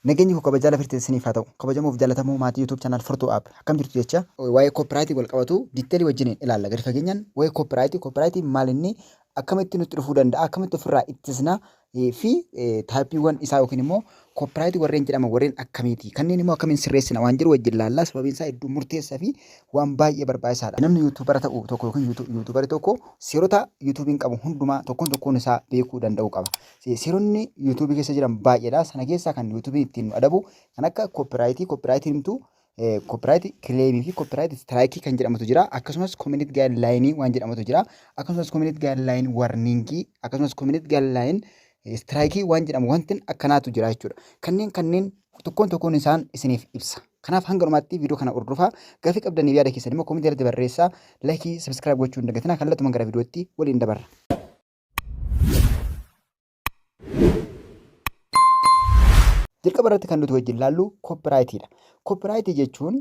Nageenyi koo kabajaa lafa jirtan isiniif haa ta'u. Kabajamoo fi jaallatamoo maatii YouTube channel Furtuu App akkam jirtu jecha. Waa'ee copyright wal qabatu detail wajjin ilaalla gadi fageenyaan waa'ee copyright, copyright maal inni, akkamitti nutti dhufuu danda'a, akkamitti ofirraa ittisna fi typeiiwwan isaa yookiin immoo copyright warreen jedhaman warreen akkamiiti, kanneen immoo akkamiin sirreessina waan jedhu wajjin ilaalla. Sababiin isaa hedduu murteessaa fi waan baay'ee barbaachisaadha. Namni YouTubera ta'u tokko yookiin YouTuberi tokko seerota YouTube'n qabu hundumaa tokkoon tokkoon isaa beekuu danda'uu qaba. Seeronni YouTube keessa jiran baay'eedha. Sana keessaa kan YouTube'n ittiin nu adabu kan akka copyright, copyright himtuu, copyright claim fi copyright strike kan jedhamutu jira. Akkasumas community guideline waan jedhamutu jira. Akkasumas community guideline warning, akkasumas community guideline strike waan jedhamu wanti akkanaatu jira jechuudha. Kanneen tokkoon tokkoon isaan isiniif ibsa. Kanaaf hanga dhumaatti viidiyoo kana hordofaa. Gaaffii qabdanii yaada keessan immoo commentii irratti barreessaa. Like, subscribe gochuu hin dagatinaa. Kallattumaan gara viidiyootti waliin dabarra. Jalqaba irratti kan nuti wajjin ilaallu copyrightiidha. Copyrightii jechuun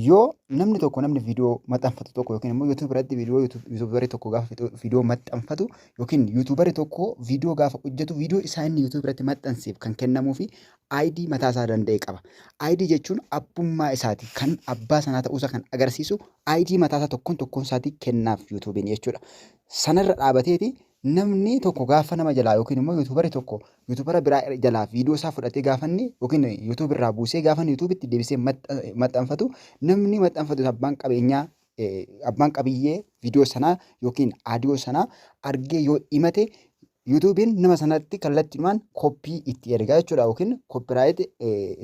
yoo namni tokko, namni viidiyoo maxxanfatu tokko yookiin immoo YouTube irratti viidiyoo YouTuberii tokko gaafa viidiyoo maxxanfatu yookiin YouTuberii tokko viidiyoo gaafa hojjetu, viidiyoo isaa inni YouTube irratti maxxanseef kan kennamuu fi ID mataa isaa danda'e qaba. ID jechuun abbummaa isaati, kan abbaa sanaa ta'uusaa kan agarsiisu ID mataa isaa tokkoon tokkoon isaatii kennaaf YouTube'n jechuudha. Sanarra dhaabateeti namni tokko gaafa nama jalaa yookiin immoo YouTuberi tokko YouTubera biraa jalaa viidiyoo isaa fudhatee gaafa inni yookiin YouTube irraa buusee gaafa inni YouTubetti deebisee maxxanfatu, namni maxxanfatu abbaan qabeenyaa, abbaan qabiyyee viidiyoo sanaa yookiin aadiyoo sanaa argee yoo himate, YouTube'n nama sanatti kallattiidhumaan copy itti ergaa jechuudha, yookiin copyright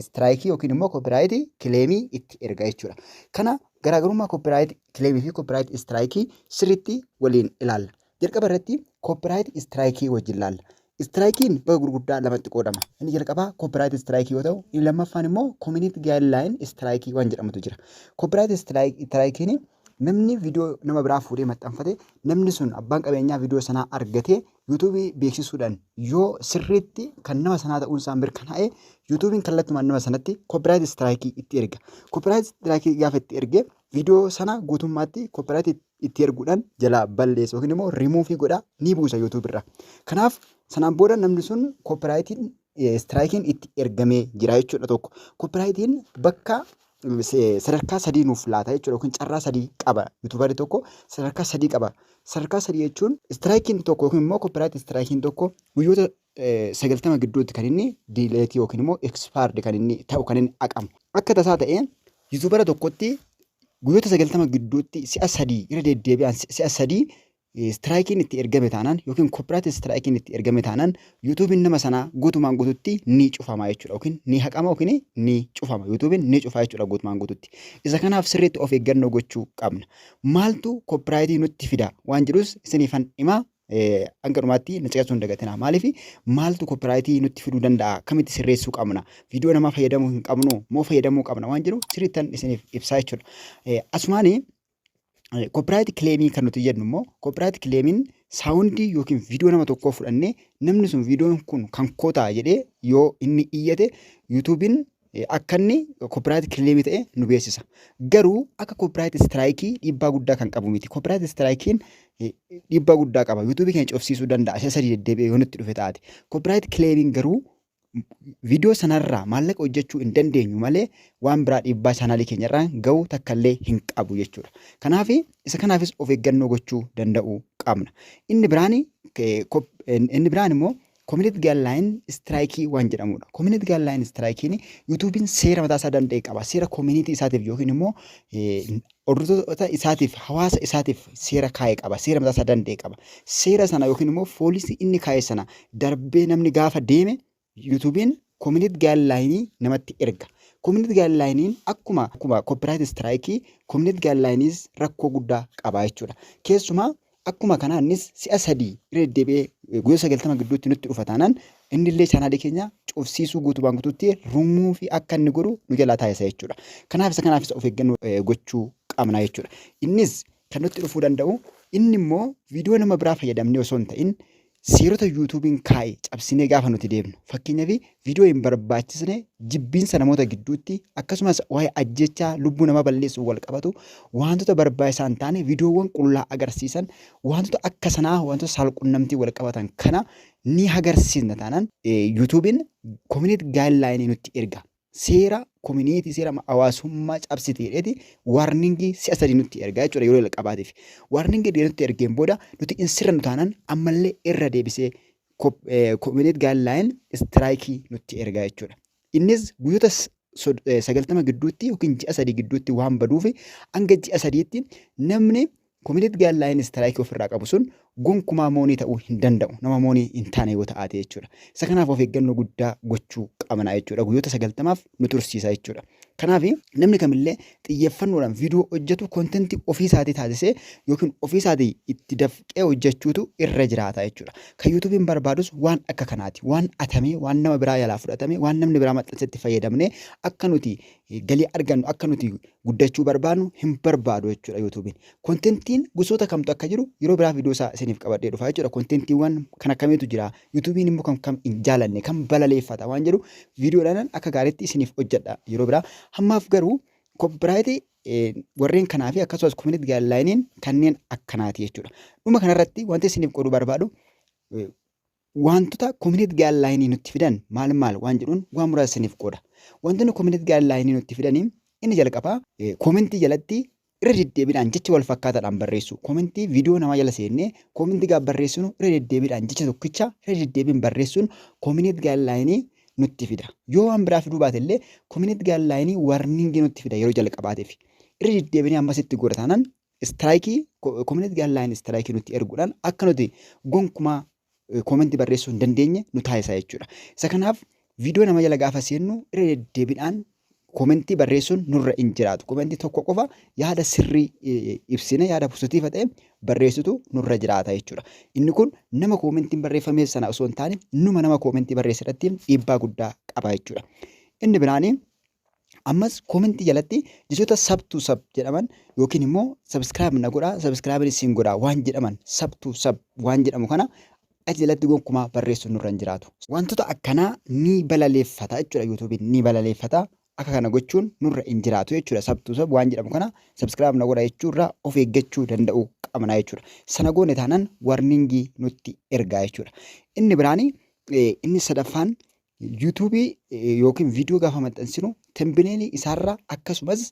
strike yookiin immoo copyright claim itti ergaa jechuudha. Kana garaagarummaa copyright claim fi copyright strike sirriitti waliin ilaalla. Jalqaba irratti copyright strike wajjin ilaalla. Strikeiin bakka gurguddaa lamatti qoodama. Inni jalqabaa copyright strike yoo ta'u, inni lammaffaan immoo community guideline strike waan jedhamutu jira. Copyright strikeiin namni viidiyoo nama biraa fuudhee maxxanfate, namni sun abbaan qabeenyaa viidiyoo sanaa argatee YouTubeii beeksisuudhaan yoo sirriitti kan nama sanaa ta'uun isaa mirkanaa'e, YouTubeiin kallattumaan nama sanatti copyright strike itti erga. Copyright strike gaafa itti erge, viidiyoo sana guutummaatti copyright itti erguudhaan jalaa balleessa yookiin immoo rimuufii godha, ni buusa YouTube irraa. Kanaaf sanaan booda namni sun copyrightiin strikeiin itti ergamee jira jechuudha tokko. Copyrightiin bakka sadarkaa sadii nuuf laata jechuudha, yookiin carraa sadii qaba. YouTuberi tokko sadarkaa sadii qaba. Sadarkaa sadii jechuun strikeiin tokko yookiin immoo copyright strikeiin tokko guyyoota 90 gidduutti kan inni delete yookiin immoo expired kan inni ta'u, kan inni haqamu. Akka tasaa ta'ee YouTubera tokkotti guyyoota 90 gidduutti si'a sadii irra deddeebi'an, si'a sadii strikeiin itti ergame taanaan yookiin copyright strikeiin itti ergame taanaan, YouTubeiin nama sanaa guutumaan guututti ni cufama jechuudha, yookiin ni haqama yookiin ni cufama. YouTubeiin ni cufa jechuudha guutumaan guututti. Isa kanaaf sirriitti of eeggannoo gochuu qabna. Maaltu copyrightii nutti fida waan jedhus isiniifan himaa, hanga dhumaatti na caqasuu hin dagatinaa. Maaliif, maaltu copyrightii nutti fiduu danda'a? Akkamitti sirreessuu qabna? Viidiyoo namaa fayyadamuu hin qabnu moo fayyadamuu qabna waan jedhu sirriittan isiniif ibsaa jechuudha. Asumaanii copyright claimii kan nuti jennu immoo, copyright claimiin soundii yookiin viidiyoo nama tokkoo fudhannee, namni sun viidiyoon kun kan koo ta'a jedhee yoo inni iyyate, YouTubeiin akka inni copyright claimii ta'e nu beeksisa. Garuu akka copyright strikeii dhiibbaa guddaa kan qabu miti. Copyright strikeiin dhiibbaa guddaa qaba. YouTubeii keenya cufsiisuu danda'a. Isa sadii deddeebi'ee yoo nutti dhufe taate. Copyright claimiin garuu viidiyoo sanarraa maallaqa hojjechuu hin dandeenyu malee waan biraa dhiibbaa channelii keenyarraan ga'u takka illee hin qabu jechuudha. Kanaaf isa kanaafis of eeggannoo gochuu danda'uu qabna. Inni biraan immoo community guideline strike waan jedhamudha. Community guideline strikeiin YouTubeiin seera mataa isaa danda'e qaba. Seera community isaatiif yookiin immoo hordoftoota isaatiif, hawaasa isaatiif seera kaa'e qaba. Seera mataa isaa danda'e qaba. Seera sana yookiin immoo policy inni kaa'e sana darbee namni gaafa deeme, YouTubeiin community guideline namatti erga. Community guidelineiin akkuma copyright strike community guidelineiis rakkoo guddaa qaba jechuudha. Keessumaa akkuma kanaanis si'a sadii irra deddeebi'ee guyyaa 90 gidduutti nutti dhufa taanaan, inni illee channelii keenya cufsiisuu, guutumaan guutuutti rumuu fi akka inni godhu nu jalaa taasisa jechuudha. Kanaaf isa kanaafis of eeggannoo gochuu qabna jechuudha. Innis kan nutti dhufuu danda'u, inni immoo viidiyoo nama biraa fayyadamnee osoo hin ta'in Seerota YouTube'n kaa'e cabsinee gaafa nuti deemnu, fakkeenyaaf viidiyoo hin barbaachisne, jibbiinsa namoota gidduutti, akkasumas waa'ee ajjechaa lubbuu namaa balleessuun wal qabatu, wantoota barbaachisaa hin taane, viidiyoowwan qullaa agarsiisan, wantoota akka sanaa, wantoota saalqunnamtii wal qabatan kana ni agarsiisna taanaan, YouTube'n community guideline nutti erga. Seera community, seera hawaasummaa cabsite jedheeti warningii si'a 3 nutti ergaa jechuudha yeroo jalqabaatiif. Warningii erga nutti ergeen booda nuti hin sirrannu taanaan ammallee irra deebisee community guideline strike nutti ergaa jechuudha. Innis guyyoota 90 gidduutti yookiin ji'a 3 gidduutti waan baduuf, hanga ji'a 3tti namni community guideline strike ofirraa qabu sun gonkumaa money ta'uu hin danda'u, nama money hin taane yoo ta'aate jechuudha. Isa kanaaf of eeggannoo guddaa gochuu qabna jechuudha. Guyyoota 90f nu tursiisa jechuudha. Kanaaf namni kamillee xiyyeeffannoodhaan viidiyoo hojjetu contentii ofii isaatii taasisee yookiin ofii isaatii itti dafqee hojjechuutu irra jiraata jechuudha. Kan YouTubeiin barbaadus waan akka kanaati. Waan atamee, waan nama biraa jalaa fudhatame, waan namni biraa maxxansetti fayyadamnee akka nuti galii argannu, akka nuti guddachuu barbaadnu hin barbaadu jechuudha YouTubeiin. Contentiin gosoota kamtu akka jiru yeroo biraa viidiyoo isaa isiniif qabadhee dhufa jechuudha. Contentiiwwan kan akkamiitu jira? YouTubeiin immoo kan kam hin jaalanne, kan balaleeffata waan jedhu viidiyoodhaan akka gaariitti isiniif hojjedha yeroo biraa. Ammaaf garuu copyrightii warreen kanaa fi akkasumas community guidelineiin kanneen akkanaati jechuudha. Dhuma kanarratti wanti isiniif qooduu barbaadu, wantoota community guidelineii nutti fidan maal maal waan jedhuun waan muraasa isiniif qooda. Wantoonni community guidelineii nutti fidanii inni jalqabaa commentii jalatti irra deddeebiidhaan jecha wal fakkaataadhaan barreessu. Commentii viidiyoo namaa jala seennee commentii gaafa barreessinu irra deddeebiidhaan jecha tokkicha irra deddeebiin barreessuun community guidelineii nutti fida. Yoo waan biraa fiduu baate illee community guidelineii warningii nutti fida yeroo jalqabaatiif. Irra deddeebinee ammas itti godha taanaan strikeii, community guideline strikeii nutti erguudhaan akka nuti gonkumaa commentii barreessuu hin dandeenye nu taasisa jechuudha. Isa kanaaf viidiyoo nama jala gaafa seennu irra deddeebiidhaan commentii barreessuun nurra hin jiraatu. Commentii tokko qofa yaada sirrii ibsine, yaada positive ta'e barreessutu nurra jiraata jechuudha. Inni kun nama commentiin barreeffame sana osoo hin taane numa nama commentii barreesse irratti dhiibbaa guddaa qaba jechuudha. Inni biraanii ammas commentii jalatti jechoota sub to sub jedhaman yookiin immoo subscribe na godhaa, subscribe isin godhaa waan jedhaman, sub to sub waan jedhamu kana achi jalatti gonkumaa barreessuun nurra hin jiraatu. Wantoota akkanaa ni balaleeffata jechuudha, YouTubeiin ni balaleeffata. Akka kana gochuun nurra hin jiraatu jechuudha. Sub to sub waan jedhamu kana subscribe na godha jechuurraa of eeggachuu danda'uu qabna jechuudha. Sana goone taanaan warningii nutti ergaa jechuudha. Inni biraanii, inni sadaffaan, YouTubeii yookiin viidiyoo gaafa maxxansinu thumbnailii isaarra akkasumas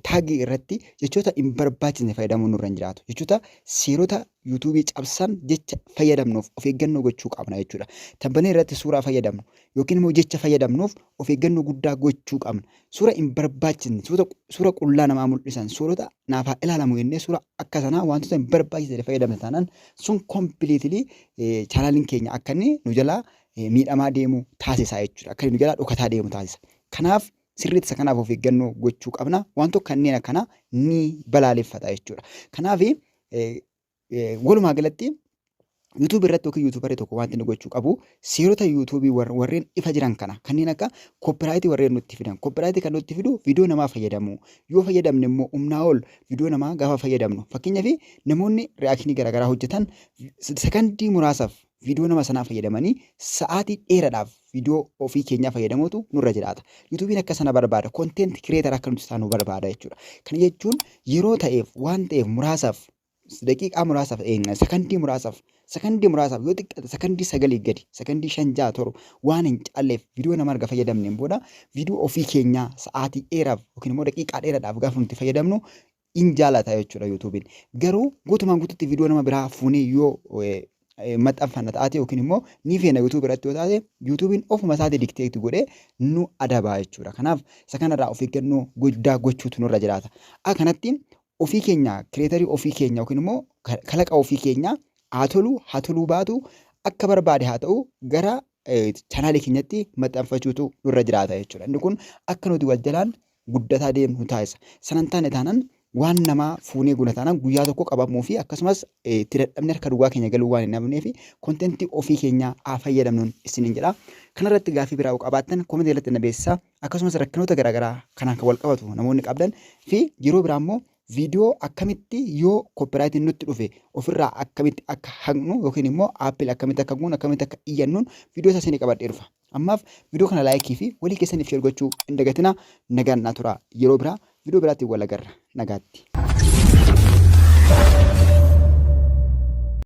tagii irratti jechoota hin barbaachisne fayyadamuun nurra hin jiraatu. Jechoota seerota YouTubeii cabsan jecha fayyadamnuuf of eeggannoo gochuu qabna jechuudha. Thumbnailii irratti suuraa fayyadamnu yookiin immoo jecha fayyadamnuuf of eeggannoo guddaa gochuu qabna. Suura hin barbaachisne, suura qullaa namaa mul'isan, suurota naaf haa ilaalamu jennee suura akka sanaa wantoota hin barbaachisne fayyadamna taanaan sun completely channeliin keenya akka inni nu jalaa miidhamaa deemu taasisa jechuudha. Akka inni nu jalaa dhokataa deemu taasisa. Kanaaf sirriitti isa kanaaf of eeggannoo gochuu qabna. Wantoota kanneen akkanaa ni balaaleffata jechuudha. Kanaaf walumaa galatti YouTubeii irratti yookiin YouTuberii tokko wanti inni gochuu qabu seerota YouTubeii warreen ifa jiran kana, kanneen akka copyrightii warreen nutti fidan. Copyrightii kan nutti fidu viidiyoo namaa fayyadamu. Yoo fayyadamne immoo humnaa ol viidiyoo namaa gaafa fayyadamnu, fakkeenyaaf namoonni reactionii garaagaraa hojjetan sekandii muraasaaf viidiyoo nama sanaa fayyadamanii sa'aatii dheeraadhaaf viidiyoo ofii keenyaa fayyadamuutu nurra jiraata. YouTubeiin akka sana barbaada. Content creator akka nuti taanu barbaada jechuudha. Kana jechuun yeroo ta'eef, waan ta'eef muraasaaf, daqiiqaa muraasaaf, sekandii muraasaaf, yoo xiqqaate sekandii 9 gadi, sekandii 5, 6, 7 waan hin caalleef viidiyoo nama erga fayyadamneen booda viidiyoo ofii keenyaa sa'aatii dheeraaf yookiin immoo daqiiqaa dheeraadhaaf gaafa nuti fayyadamnu in jaalata jechuudha YouTubeiin. Garuu guutumaan guututti viidiyoo nama biraa fuunee yoo maxxanfanna taate yookiin immoo ni feena YouTubeii irratti yoo taate, YouTubeiin ofuma isaatii dictate godhee nu adabaa jechuudha. Kanaaf isa kanarraa of eeggannoo guddaa gochuutu nurra jiraata. Akka kanatti ofii keenya creatorii ofii keenya yookiin immoo kalaqa ofii keenya haa tolu haa toluu baatu, akka barbaade haa ta'u, gara channelii keenyatti maxxanfachuutu nurra jiraata jechuudha. Inni kun akka nuti wal jalaan guddataa deemnu taasisa. Sana hin taane taanaan, waan namaa fuunee guna taanaan, guyyaa tokko qabamuu fi akkasumas itti dadhabnee harka duwwaa keenya galuu waan hin hafneef contentii ofii keenyaa haa fayyadamnuun isiniin jedha. Kanarratti gaaffii biraa yoo qabaattan commentii jalatti na beeksisaa. Akkasumas rakkinoota garaagaraa kanaan kan wal qabatu namoonni qabdan fi yeroo biraa immoo Viidiyoo akkamitti yoo copyrightiin nutti dhufe ofirraa akkamitti akka haqnu yookiin immoo appeal akkamitti akka goonu, akkamitti akka iyyannuun viidiyoo isaa isinii qabadhee dhufa. Ammaaf viidiyoo kana like fi walii keessaniif share gochuu hin dagatinaa. Nagaan naa turaa. Yeroo biraa viidiyoo biraatiin wal agarra. Nagaatti.